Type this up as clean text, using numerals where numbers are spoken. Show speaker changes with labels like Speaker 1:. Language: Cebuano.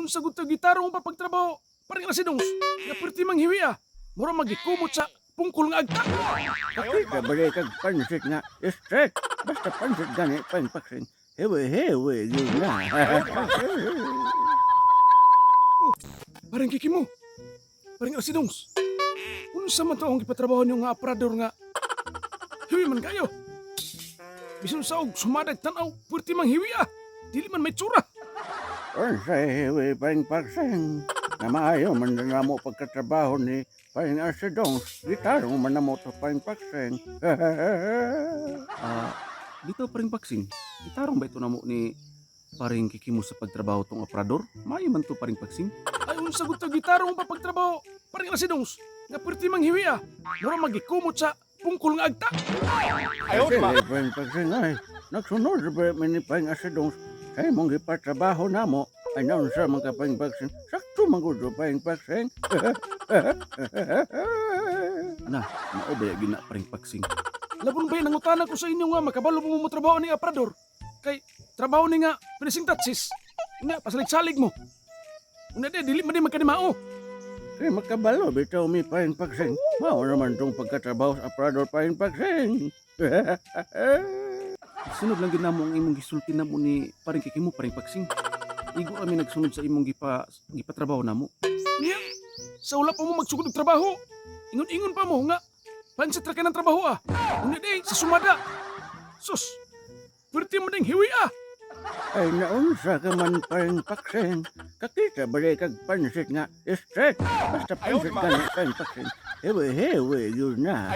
Speaker 1: Unsa gud to gitarong pa pagtrabaho? Parang Arsidongs, nga perti manghiwi ah. Mura magikumot sa pungkol nga agta.
Speaker 2: Kakita ba kag pansit nga straight? Basta pansit gani, Paring Paksing. Hewe hewe yun na.
Speaker 1: Parang Kikimo. Parang Arsidongs. Unsa man to ang gipatrabaho niyo nga aparador nga hiwi man kayo? Bisan sa og sumadag tan-aw, perti manghiwi ah. Dili man may tsura.
Speaker 2: Unsa hewe, Paring Paksing? Na maayo man na mo pagkatrabaho ni Paring Arsidongs. Gitarong man na mo to, Paring Paksing.
Speaker 3: Ah, dito, Paring Paksing. Gitarong ba ito namo ni Paring Kikimo sa pagtrabaho tong aparador? Maayo man to, Paring Paksing.
Speaker 1: Ay, unsa gud to gitarong pa pagtrabaho? Parang Arsidongs, nga perti manghiwi ah. Mura magikumot sa pungkol nga agta.
Speaker 2: Kasi Paring Paksing ay, nagsunod ba mi ni Paring Arsidongs sa imong gipatrabaho namo. Ay naunsa man ka, Paring Paksing, sakto man gud, Paring Paksing.
Speaker 3: Na, mao ba gina, Paring Paksing?
Speaker 1: Labon ba nangutana ko sa inyo nga makabalo mo mo trabaho ni aparador? Kay trabaho ni nga finishing touches. Una, pasalig-salig mo. Una di, dili man di magkanimao.
Speaker 2: Kay makabalo bitaw mi, Paring Paksing. Mao naman tong pagkatrabaho sa aparador, Paring Paksing.
Speaker 3: Sunod lang gid namo ang imong gisulti namo ni Paring Kikimo, Paring Paksing. Igo kami nagsunod sa imong gipatrabaho namo.
Speaker 1: Niya, sa wala pa mo magsugod og trabaho. Ingon-ingon pa mo nga pansit ra kay ng trabaho ah. Una di, sa sumada. Sus, perti mo ding hiwi ah.
Speaker 2: Ay naunsa ka man, Paring Paksing? Kakita ba kag pansit nga straight? Basta pansit gani, Paring Paksing. Hewe hewe yun na.